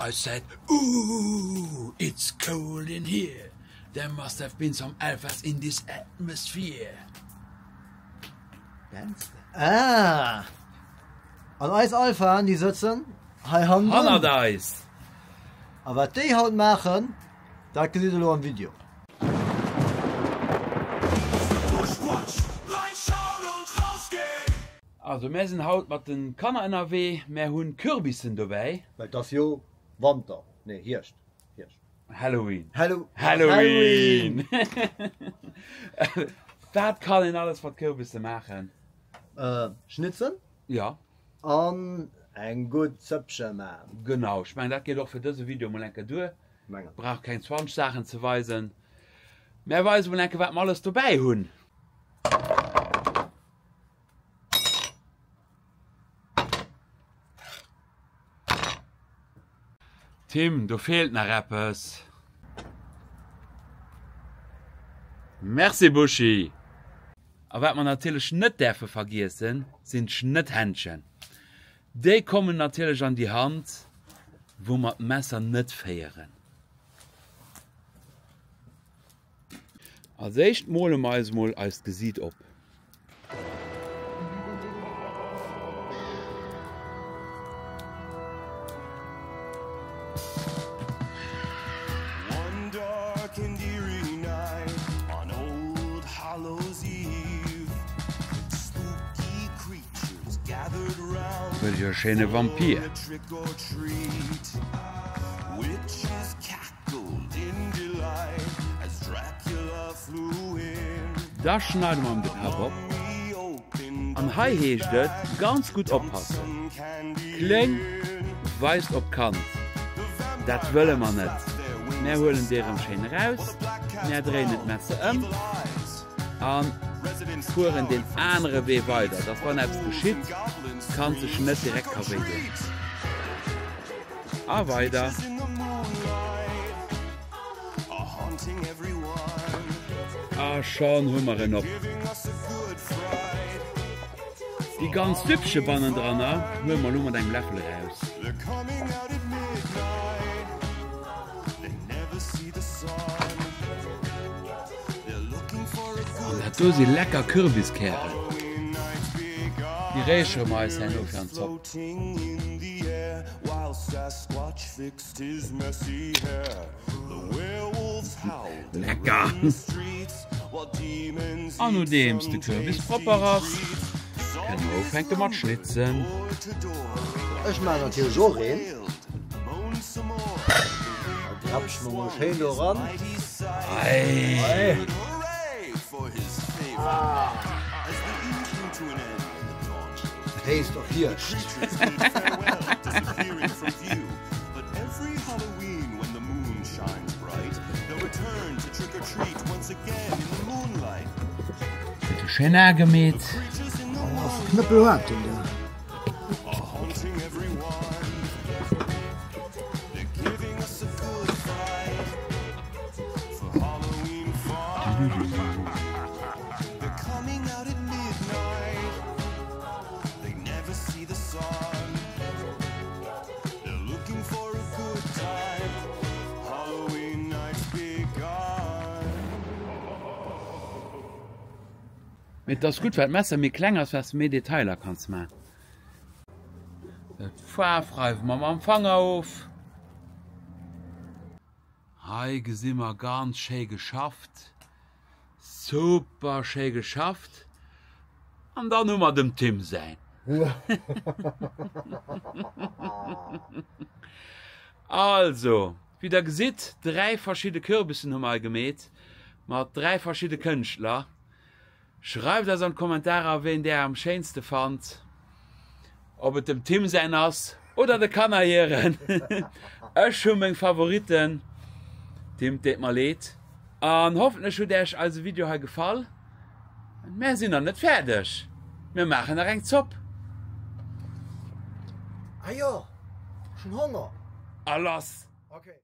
I said ooh it's cold in here there must have been some alphas in this atmosphere. Ah! An eis Alphaen, déi sëtzen hei hannendrun. Hannert eis! A wat déi haut maachen, dat gesitt der elo am Video. Also mär sinn haut mat den Kanner ënnerwee, mär hunn Kürbissen dobäi. Well et ass jo Wanter, nee Hierscht, Hierscht. Halloween. Hallo Halloween! Wat kann een alles mat Kürbisse maachen? Schnitzen. Ja. An eng gutt Zëppche man. Genau, ech mengen dat geet och fir dëse Video mol eng Kéier duer. Mengen. Brauch keng 20 Saachen ze weisen. Mär weise mol eng Kéier wat mer alles dobäi hunn. Tim, do feelt nach eppes. Merci Buschi! A wat mer natierlech net däerfe vergiessen, sinn d'Schnëtthändschen. Déi kommen natierlech an déi Hand, wou mer d'Messer net féieren. Als éischt mole mer eis mol eist Gesiit op. Huet jo e schéine Vampir. Da schneide mer em de Kapp op. An hei heescht et ganz gutt oppassen, Kléng weist op Kand, dat wëlle mer net. Mär huelen déi erëm schéin eraus, mär dréinen d'Messer ëm a fueren deen anere Wee weider, dass wann eppes geschitt, d'Kand sech net direkt ka wéidoen. A weider. A schonn hu mer en op. Déi ganz Süppche bannendranner huele mer elo mat engem Läffel eraus. An dat do si lecker Kürbiskären. Déi reechere mer eis herno fir an d'Zopp. Lecker! An nodeems de Kürbis propper ass, kënne mer ufänke mat schnitzen. Ech maan natierlech och een. Da grapschen mer mol schéin do ran. Ei! Taste of Hierscht. Gëtt schéin agemeet. Knëppelhaart den do. Mee et ass gutt well d'Messer méi kleng ass, well s de méi Detailer kanns man. D'Faarf reiwe mer mam Fanger of. Hei gesi mer ganz schéi geschafft. Super schéi geschafft. An dann hu mer dem Tim säin. Also, wéi der gesitt, 3 verschidde Kürbissen hu mer hei gemeet, mat 3 verschidde Kënschtler. Schreift eis an d'Kommentarer ween där am schéinste fannt, ob et dem Tim säin ass oder de Kanner hiren. Ech hu meng Favoriten. Tim, et deet mer leed. An hoffentlech huet äech eise Video hei gefall. Mär sinn nach net fäerdeg, mir maachen nach eng Zopp. Ah jo, ech hunn Honger. A lass! Okay.